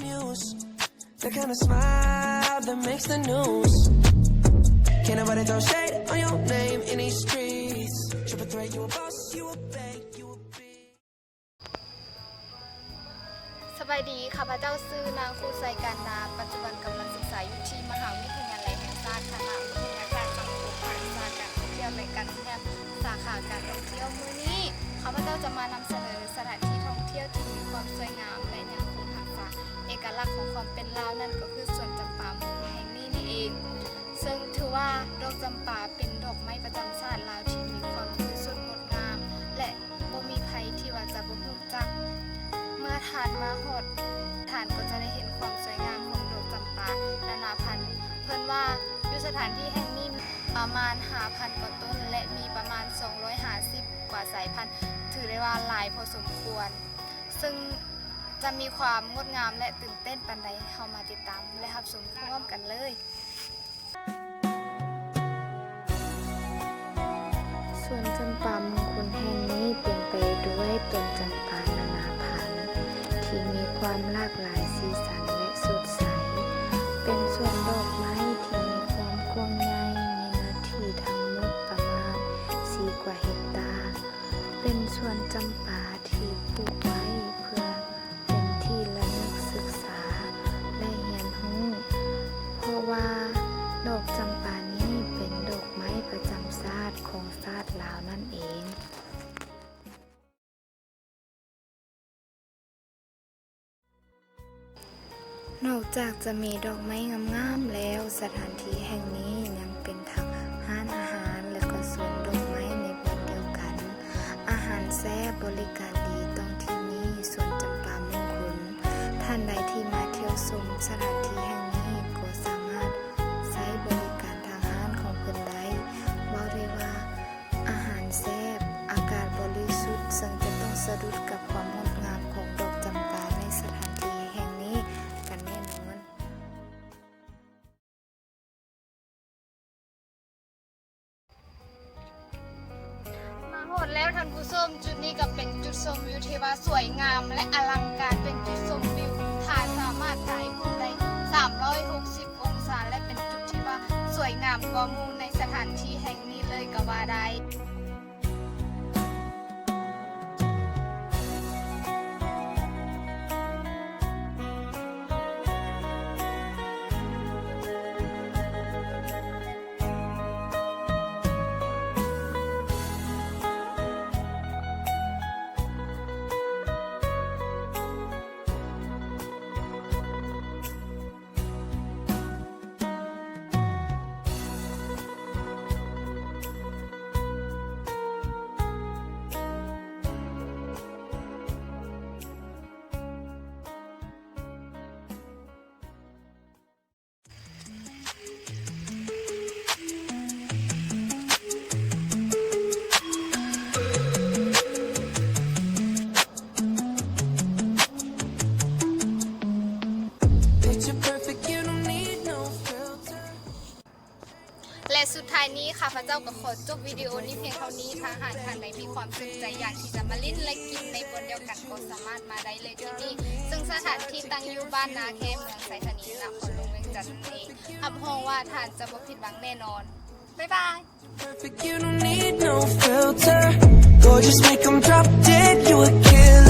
Muse, the kind of smile that makes the news. Can't nobody throw shade on your name in these streets. Triple threat, you a boss, you a bank, you a beast. ສະບາຍດີ, ຂ້າພະເຈົ້າຊື່ນາງຄູໄຊການດາ, ປັດຈຸບັນກຳລັງສຶກສາຢູ່ທີ່ມະຫາວິທະຍາໄລແຫ່ງຊາດ ຄະນະວິທະຍາສາດສັງຄົມ ພາກວິຊາການທ່ອງທ່ຽວ ແລະ ການທ່ຽວ ສາຂາການທ່ອງທ່ຽວ. ມື້ນີ້ຂ້າພະເຈົ້າຈະມານຳສະເໜີສະຖານທີ່ທ່ອງທ່ຽວທີ່ມີຄວາມສວຍງາມ ແລະ ຍັງຄົງຮັກສາເອກະລັກຂອງຄວາມເປັນລາວ, ນັ້ນກໍຄືສວນຈຳປາເມືອງແຫ່ງນີ້ນີ້ເອງ. ເຊິ່ງຖືວ່າດອກຈຳປາເປັນດອກໄມ້ປະຈຳຊາດລາວທີ່ມີຄວາມບໍລິສຸດງົດງາມ ແລະ ບໍ່ມີໃຜທີ່ວ່າຈະບໍ່ຮູ້ຈັກ. ເມື່ອທ່ານມາຮອດ, ທ່ານກໍຈະໄດ້ເຫັນຄວາມສວຍງາມຂອງດອກຈຳປານານາພັນ. ເພິ່ນວ່າຢູ່ສະຖານທີ່ແຫ່ງນີ້ປະມານຫ້າພັນກວ່າຕົ້ນ ແລະ ມີປະມານສອງຮ້ອຍຫ້າສິບກວ່າສາຍພັນ, ຖືໄດ້ວ່າຫຼາຍພໍສົມຄວນ. ເຊິ່ງຈະມີຄວາມງົດງາມ ແລະ ຕື່ນເຕັ້ນປານໃດ, ເຮົາມາຕິດຕາມ ແລະ ຮັບຊົມພ້ອມກັນເລີຍ. ສວນຈຳປາມຸງຄຸນແຫ່ງນີ້ເຕັມໄປດ້ວຍຕົ້ນຈຳປານານາພັນ ທີ່ມີຄວາມຫຼາກຫຼາຍສີສັນ ແລະ ສົດໃສ. ເປັນສວນດອກໄມ້ທີ່ມີຄວາມກວ້າງໃຫຍ່, ມີເນື້ອທີ່ທັງໝົດປະມານສີ່ກວ່າເຮັກຕາ. ເປັນສວນຈຳປາທີ່ປູກໄວ້ເພື່ອ ເປັນທີ່ລະນຶກສຶກສາ ແລະ ຮຽນຮູ້, ເພາະວ່າດອກຈຳປານີ້ເປັນດອກໄມ້ປະຈຳຊາດຂອງຊາດລາວນັ້ນເອງ. ນອກຈາກຈະມີດອກໄມ້ງາມໆແລ້ວ, ສະຖານທີ່ແຫ່ງນີ້ຍັງເປັນທັງຮ້ານອາຫານ ແລະ ກໍສວນດອກໄມ້ໃນບ່ອນດຽວກັນ. ອາຫານແຊບ, ບໍລິການດີ, ຕ້ອງທີ່ນີ້ສວນຈຳປາມຸງຄຸນ. ທ່ານໃດທີ່ມາທ່ຽວຊົມສະຖານທີ່ແຫ່ງນີ້ກໍສາມາດໃຊ້ບໍລິການທາງຮ້ານຂອງເພິ່ນໄດ້. ເວົ້າໄດ້ວ່າອາຫານແຊບ, ອາກາດບໍລິສຸດ, ເຊິ່ງຈະຕ້ອງສະດຸດກັບຄວາມງົດງາມຂອງດອກຈຳປາໃນສະຖານທີ່ແຫ່ງນີ້ກັນແນ່ນອນ. ມາຮອດແລ້ວທ່ານຜູ້ຊົມ, ຈຸດນີ້ກໍເປັນຈຸດຊົມວິວທີ່ວ່າສວຍງາມ ແລະ ອະລັງການ, ເປັນຈຸດຊົມວິວ ທ່ານສາມາດຖ່າຍຮູບໄດ້ສາມຮ້ອຍຫົກສິບອົງສາ ແລະ ເປັນຈຸດທີ່ວ່າສວຍງາມກວ່າໝູ່ໃນສະຖານທີ່ແຫ່ງນີ້ເລີຍກໍວ່າໄດ້. Picture perfect, you don't need no filter. ແລະ ສຸດທ້າຍນີ້ ຂ້າພະເຈົ້າກໍຂໍຈົບວິດີໂອນີ້ພຽງເທົ່ານີ້. ຖ້າຫາກທ່ານໃດມີຄວາມສົນໃຈຢາກທີ່ຈະມາຫຼິ້ນ ແລະ ກິນໃນບ່ອນດຽວກັນ ກໍສາມາດມາໄດ້ເລີຍທີ່ນີ້, ເຊິ່ງສະຖານທີ່ຕັ້ງຢູ່ບ້ານນາແຄ ເມືອງໄຊທານີ ນະຄອນຫຼວງວຽງຈັນນັ້ນເອງ. ຮັບຮອງວ່າທ່ານຈະບໍ່ຜິດຫວັງແນ່ນອນ. ບາຍບາຍ. Perfect, you don't need no filter. Gorgeous, make 'em drop dead, you a killer.